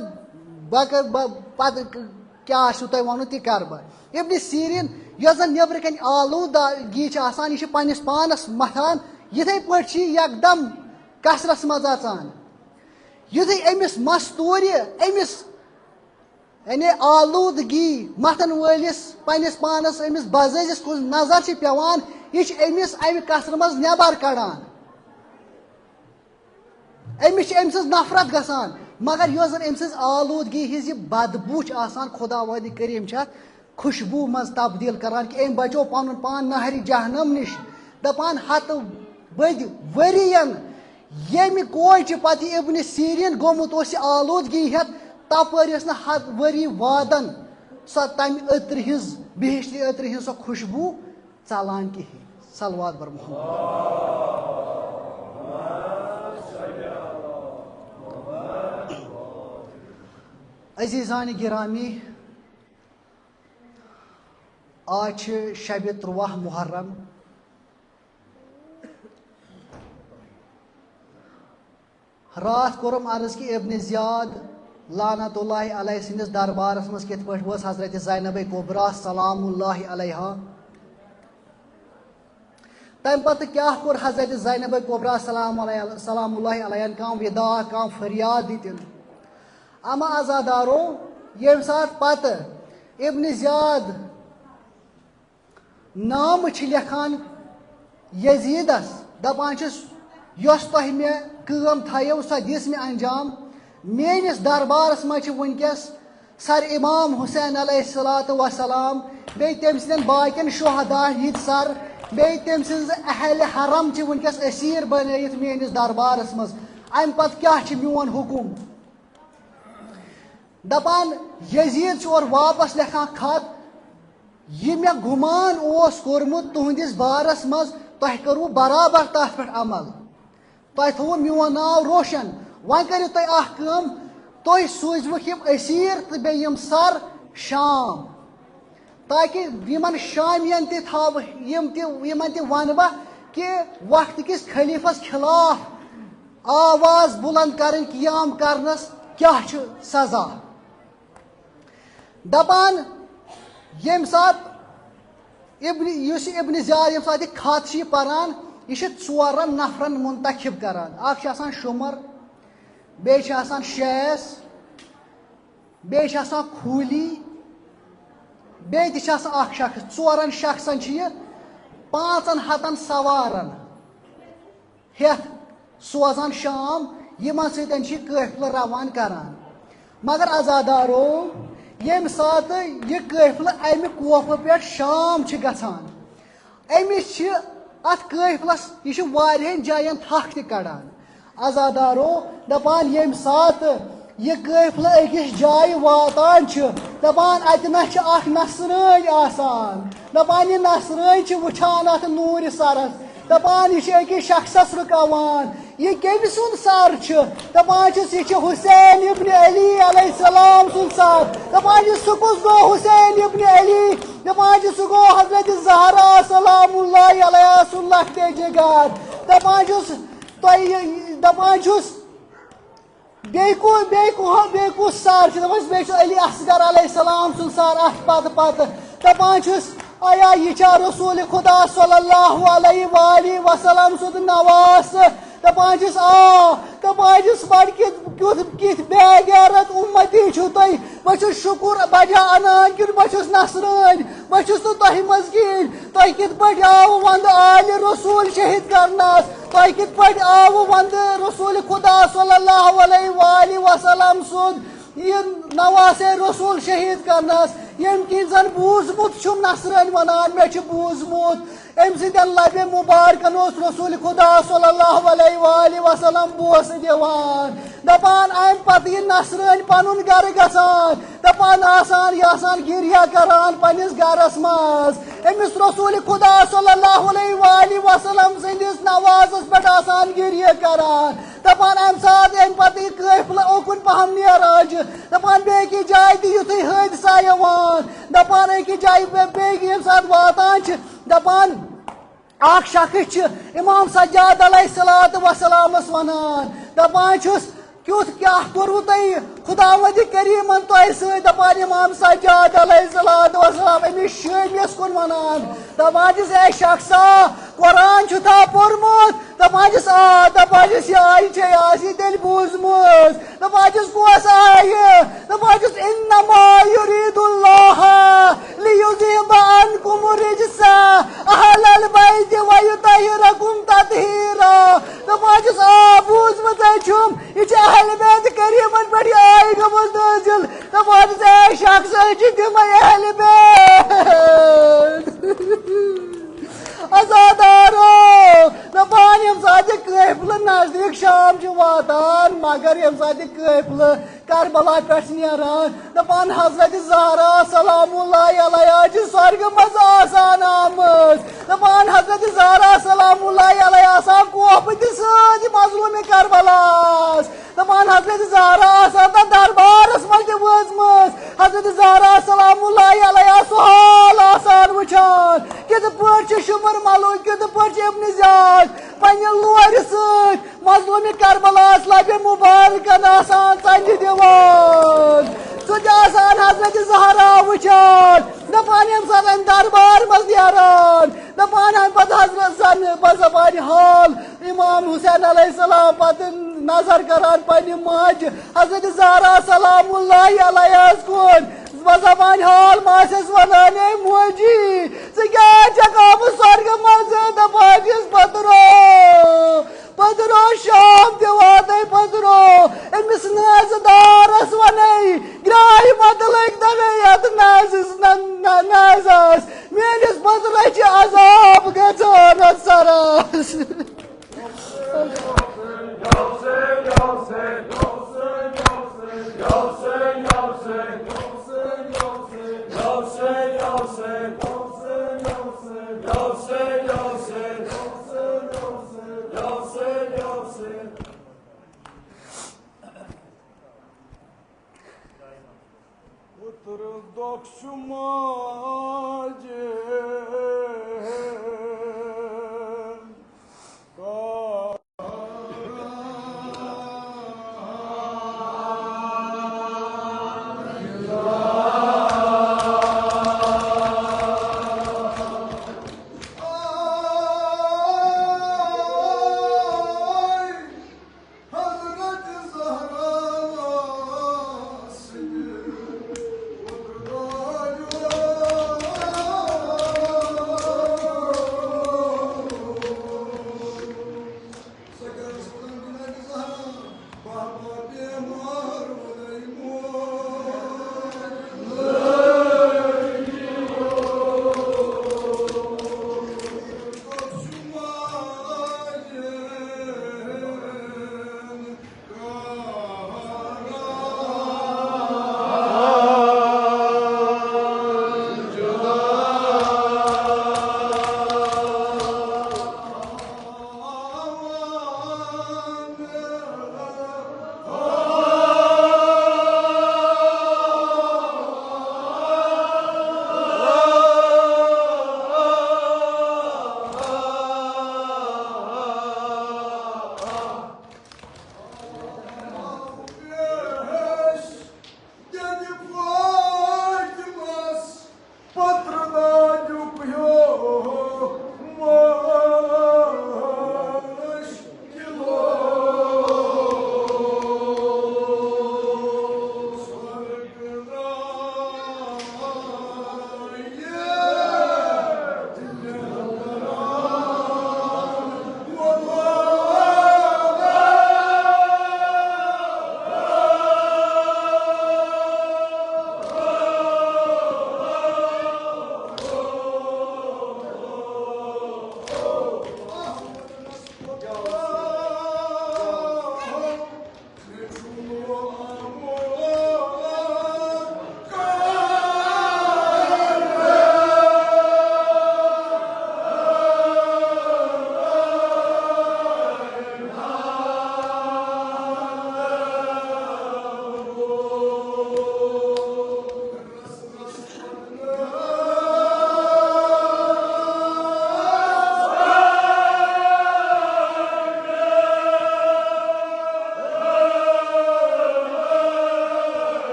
بہٕ کر-، بہٕ، پتہٕ کیٛاہ آسِوٕ تۄہہِ وَنُن، تہِ کَرٕ بہٕ۔" ابن سیٖریٖن، یۄس زَن نیٚبرٕ کَنۍ آلوٗدگی چھِ آسان، یہِ چھِ پنٛنِس پانَس مَتھان، یِتھَے پٲٹھۍ چھِ یہِ یکدم قصرَس منٛز اَژان۔ یُتھُے أمِس مَستوٗرِ، أمِس، یعنی آلوٗدگی مَتھَن وٲلِس، پنٛنِس پانَس، أمِس بزٲژِس کُن نظر چھِ پٮ۪وان، یہِ چھِ أمِس اَمہِ قصرٕ منٛز نٮ۪بر کَڑان۔ أمِس چھِ أمۍ سٕنٛز نفرت گژھان، مگر یۄس زن أمۍ سٕنٛز آلوٗدگی ہٕنٛز یہِ بدبوٗ چھِ آسان، خۄداوندِ کریٖم چھِ اَتھ خوشبوٗ منٛز تبدیٖل کران کہِ أمۍ بچو پنُن پان نہرِ جہنم نِش۔ دپان، ہتہٕ بٔدۍ ؤرین ییٚمہِ کوچہِ پتہٕ یہِ ابن سیٖریٖن گوٚمُت اوس یہِ آلوٗدگی ہٮ۪تھ، تپٲرۍ ٲس نہٕ ہتہٕ ؤری وادن سۄ تمہِ عطرِ ہٕنٛز، بہشتی عطرِ ہٕنٛز سۄ خوشبوٗ ژلان کِہیٖنۍ۔ صلوات بر محمد۔ عزیزان گرامی، آز چھِ شبِ تُرٛواہ محرم۔ راتھ کوٚرُم عرض کہِ ابن زیاد لعنت اللہ علیہ سٕنٛدِس دربارس منٛز کِتھ پٲٹھۍ وٲژ حضرت زینب کبریٰ سلام اللہ علیہا۔ تمہِ پتہٕ کیٛاہ کوٚر حضرت زینب کبریٰ سلام علیہ، سلام اللہ علیہن؟ کانٛہہ وِدا، کانٛہہ فریاد دِتِن؟ اما عزادارو، ییٚمہِ ساتہٕ پتہٕ ابن زیاد نامہٕ چھِ لیکھان یزیدس، دپان چھِس، یۄس تۄہہِ مےٚ کٲم تھایو، سۄ دِژ مےٚ انجام۔ میٲنِس دربارس منٛز چھِ وٕنکیٚس سر امام حسین علیہ الصلوۃ والسلام، بیٚیہِ تٔمۍ سٕنٛدٮ۪ن باقین شہدا ہٕنٛدۍ سر، بیٚیہِ تٔمۍ سٕنٛز اہل حرم چھِ وٕنکیٚس اسیٖر بنٲیِتھ میٲنِس دربارس منٛز۔ امہِ پتہٕ کیٛاہ چھُ میون حکم؟ دپان، یزید چھُ اورٕ واپس لیکھان خط، یہِ مےٚ گُمان اوس کوٚرمُت تُہنٛدِس بارس منٛز، تۄہہِ کوٚروٕ برابر تتھ پٮ۪ٹھ عمل، تۄہہِ تھوٚوُ میون ناو روشن۔ وۄنۍ کٔرِو تُہۍ اکھ کٲم، تُہۍ سوٗزوُکھ یِم اسیٖر تہٕ بیٚیہِ یِم سر شام، تاکہِ یِمن شامین تہِ تھاو، یِم تہِ، یِمن تہِ ونہٕ بہٕ کہِ وقت کِس خلیفس خلاف آواز بلند کرٕنۍ، قیام کرنس کیٛاہ چھُ سزا۔ دپان، ییٚمہِ ساتہٕ ابن، یُس یہِ ابن زیاد ییٚمہِ ساتہٕ یہِ خط چھُ یہِ پران، یہِ چھُ ژورن نفرن منتخب کران۔ اکھ چھُ آسان شمر، بیٚیہِ چھُ آسان شیس، بیٚیہِ چھُ آسان خولی، بیٚیہِ تہِ چھُ آسان اکھ شخص۔ ژورن شخصن چھُ یہِ پانٛژن ہتن سوارن ہٮ۪تھ سوزان شام، یِمن سۭتۍ چھِ یہِ قٲفلہٕ روان کران۔ مگر عزادارو، ییٚمہِ ساتہٕ یہِ قٲفلہٕ امہِ کوفہٕ پٮ۪ٹھ شام چھِ گژھان، أمِس چھِ اتھ قٲفلس، یہِ چھُ واریاہن جاین تھکھ تہِ کڑان۔ عزادارو، دپان، ییٚمہِ ساتہٕ یہِ قٲفلہٕ أکِس جایہِ واتان چھُ، دپان، اتہِ نہ چھِ اکھ نصرٲنۍ آسان۔ دپان، یہِ نصرٲنۍ چھِ وٕچھان اتھ نوٗرِ سرس۔ دپان، یہِ چھُ أکِس شخصس رُکاوان۔ یہِ کٔمۍ سُنٛد سر چھُ؟ دپان چھِس، یہِ چھُ حسین ابن علی علیہ السلام سُنٛد سر۔ دپان چھِس، سُہ کُس گوٚو حسین ابن علی؟ دپان چھِس، سُہ گوٚو حضرت زہرا سلام اللہ علیہا سُنٛد لۄکٹے جگر۔ دپان چھُس، تۄہہِ، دپان چھُس، بیٚیہِ کُ-، بیٚیہِ کُ-، بیٚیہِ کُس سر چھُ؟ دپان چھُس، بیٚیہِ چھُ علی اصغر علیہ السلام سُنٛد سر اتھ پتہٕ پتہٕ۔ دپان چھُس، آیا یہِ چھا رسول خدا صلی اللہ علیہ وآلہ وسلم سُنٛد نواز؟ دپان چھِس، آ۔ دپان چھِس، بڑٕ کِتھ، کیُتھ، کِتھ بے غیرت اُمتی چھِو تُہۍ۔ بہٕ چھُس شُکُر بجا انان کِنہٕ بہٕ چھُس نصرٲنۍ؟ بہٕ چھُس نہٕ تۄہہِ منٛز کِہیٖنۍ۔ تۄہہِ کِتھ پٲٹھۍ آوٕ وندٕ آلِ رسول شہید کرنس؟ تۄہہِ کِتھ پٲٹھۍ آوٕ وندٕ رسول خدا صلی اللہ علیہ وآلہ وسلم سُنٛد یہِ نواسے رسول شہید کرنس؟ ییٚمہِ کِنۍ زن بوٗزمُت چھُم، نصرٲنۍ ونان، مےٚ چھُ بوٗزمُت، أمۍ سٕنٛدٮ۪ن لبہِ مبارکن اوس رسول خدا صلی اللہ علیہ وآلہ وسلم بوسہٕ دِوان۔ دپان، امہِ پتہٕ یہِ نصرٲنۍ پنُن گرٕ گژھان، دپان آسان، یہِ آسان گریہ کران پننِس گرس منٛز، أمِس رسول خدا صلی اللہ علیہ وآلہ وسلم سٕنٛدِس نوازس پٮ۪ٹھ آسان گریہ کران۔ دپان، امہِ ساتہٕ، امہِ پتہٕ یہِ قٲفلہٕ اوکُن پہم نیران چھُ، دپان، بیٚیہِ أکِس جایہِ تہِ یُتھُے حٲدثہ یِوان، دپان، أکِس جایہِ بے-، بیٚیہِ ییٚمہِ ساتہٕ واتان چھِ، دپان، اکھ شخص چھُ امام سجاد علیہ الصلوۃ والسلامس ونان، دپان چھُس، کیُتھ کیٛاہ کوٚروٕ تۄہہِ خداوند کریمن تۄہہِ سۭتۍ؟ دپان امام سجاد علیہ الصلوۃ والسلام أمِس شٲمِیس کُن ونان، دپان چھِس، اے شخصا، قرآن چھُتھا پوٚرمُت؟ دپان چھِس، آ۔ دپان چھِس، یہِ آیہِ چھے آسی تیٚلہِ بوٗزمٕژ۔ دپان چھِس، کۄس آیہِ؟ دپان چھِس، انما یرید اللہ لیذہب عنکم الرجس اہل البیت ویطہرکم تطہیرا۔ دپان چھِس، آ، بوٗزمٕژ ہے چھُم، یہِ چھِ اہل بیت کریمن پٮ۪ٹھ یہِ آیہِ گٔمٕژ نٲزِل۔ دپان چھِس، اے شخص، أسۍ چھِ تِمے اہل بیت۔ عزادارو، دپان ییٚمہِ ساتہٕ یہِ قٲفلہٕ نزدیٖک شام چھُ واتان، مگر ییٚمہِ ساتہٕ یہِ قٲفلہٕ کربلا پٮ۪ٹھ چھِ نیران، دپان حضرت زہرا سلام اللہ علیہا چھِ سۄرگہٕ منٛز آسان آمٕژ۔ دپان حضرت زہرا سلام اللہ علیہا آسان کوفہٕ تہِ سۭتۍ مظلوم کربلاس۔ دپان حضرت زہرا آسان تتھ دربارس منٛز تہِ وٲژمٕژ۔ حضرت زہرا سلام اللہ علیہا سُہ حال آسان وٕچھان، کِتھ پٲٹھۍ چھِ شُمر ملوک، کِتھ پٲٹھۍ چھِ ابن زیاد۔ پننہِ لورِ سۭتۍ مظلوٗمِ کربلاہس لبہِ مبارکن آسان ژنجہِ دِوان۔ سُہ تہِ آسان حضرت زہرا وٕچھان، دپان ییٚمہِ ساتہٕ اَمہِ دربار منٛز نیران، دپان اَمہِ پتہٕ حضرت زن بہٕ زبانہِ حال امام حسین علیہ السلام پتہٕ نظر کران پننہِ ماجہِ حضرت زہرا سلام اللہ علیہس کُن۔ بہٕ زبانہِ حال ماسٮ۪س ونان، اے موجی، ژٕ کیٛازِ چھکھ آمُت سۄرگہٕ منٛزٕ؟ دپان چھِس، پٔترو، پٔترو، شام تہِ واتے پٔترو۔ أمِس نازٕ دارس ونے، گرٛایہِ متلٕکۍ دَپے یتھ نازس، نہ، نہ، نازس، میٲنِس پٔترس چھِ عذاب گژھان اتھ سرس۔ پُترس دۄکھ چھُ ماجہِ۔ حضرت زہرا سٕنٛدِ پُترٕ دۄہ۔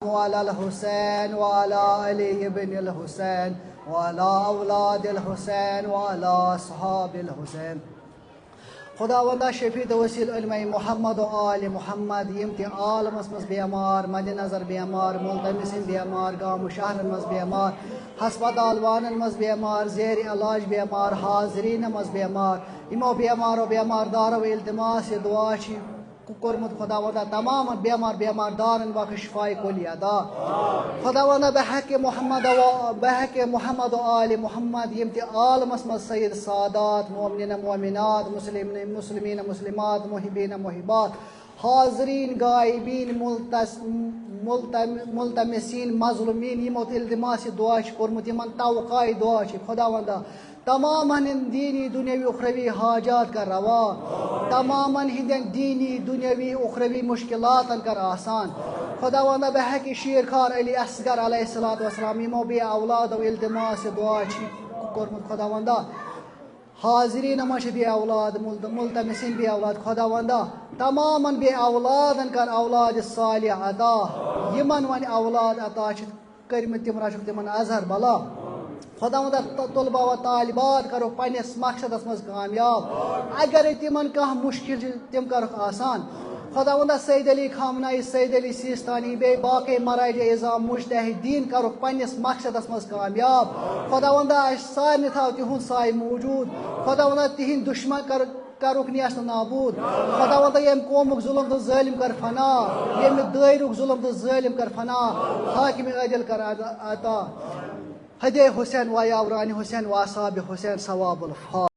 وعلى الحسين وعلى علي بن الحسين وعلى أولاد الحسين وعلى أصحاب الحسين. خداوندا، شفیع توسیل علماء محمد و آل محمد، یِم تہِ عالمس منٛز بیمار، مد نظر بیمار، ملتمسین بیمار، گام و شہرن منٛز بیمار، ہسپتال وانن منٛز بیمار، زیر علاج بیمار، حاضرین منٛز بیمار، یِمو بیمارو بیمار دارو التماس یہِ دعا چھِ کوٚرمُت، خداوندا، تمامن بیمار بیمار دارن بخش شفاء کلی عطا. خداوندا، بحق محمد و بحق محمد و آل محمد، یِم تہِ عالمس منٛز سید سادات، مومنین مومنات، مسلمین مسلمین مسلمات، محبین محبات، حاضرین غائبین، ملتس ملتم ملتمسین مظلومین، یِمو تہِ التماس یہِ دعا چھِ کوٚرمُت، یِمن توقع یہِ دعا چھِ، خداوندا، تمامن ہٕنٛدۍ دینی دنیاوی اخروی حاجات کر روا۔ تمامن ہٕنٛدٮ۪ن دینی دنیاوی اخروی مشکلاتن کر آسان۔ خداوندا، بحق شیر خار علی اصغر علیہ الصلوۃ والسلام، یِمو بے اولاد و التماس دعا چھِ کوٚرمُت، خداوندا، حاضرین منٛز چھِ بے اولاد، ملت ملتمسین بے اولاد، خداوندا، تمامن بے اولادن کر اولاد صالح عطا۔ یِمن وۄنۍ اولاد عطا چھِ کٔرمٕتۍ، تِم رچھُکھ تِمن اظہر بلا۔ خداوندا، ط- طلبہ و طالبات کرو پننِس مقصدس منٛز کامیاب۔ اگرے تِمن کانٛہہ مشکل چھِ، تِم کرُکھ آسان۔ خداوندا، سید علی خامنائی، سید علی سیستانی، بیٚیہِ باقٕے مراجع عظام مجتہدین کرُکھ پننِس مقصدس منٛز کامیاب۔ خداوندا، اسہِ سارنٕے تھاو تِہُنٛد سایہِ موجود۔ خداوندا، تِہنٛدۍ دشمن کر کرُکھ نیست و نابود۔ خداوندا، ییٚمہِ قومُک ظلم تہٕ ظٲلم کر فنا، ییٚمہِ دٲیرُک ظلم تہٕ ظٲلم کر فنا، حاکم عادل کر عطا۔ حدے حسین و یاوران حسین و اصحاب حسین ثواب الفا۔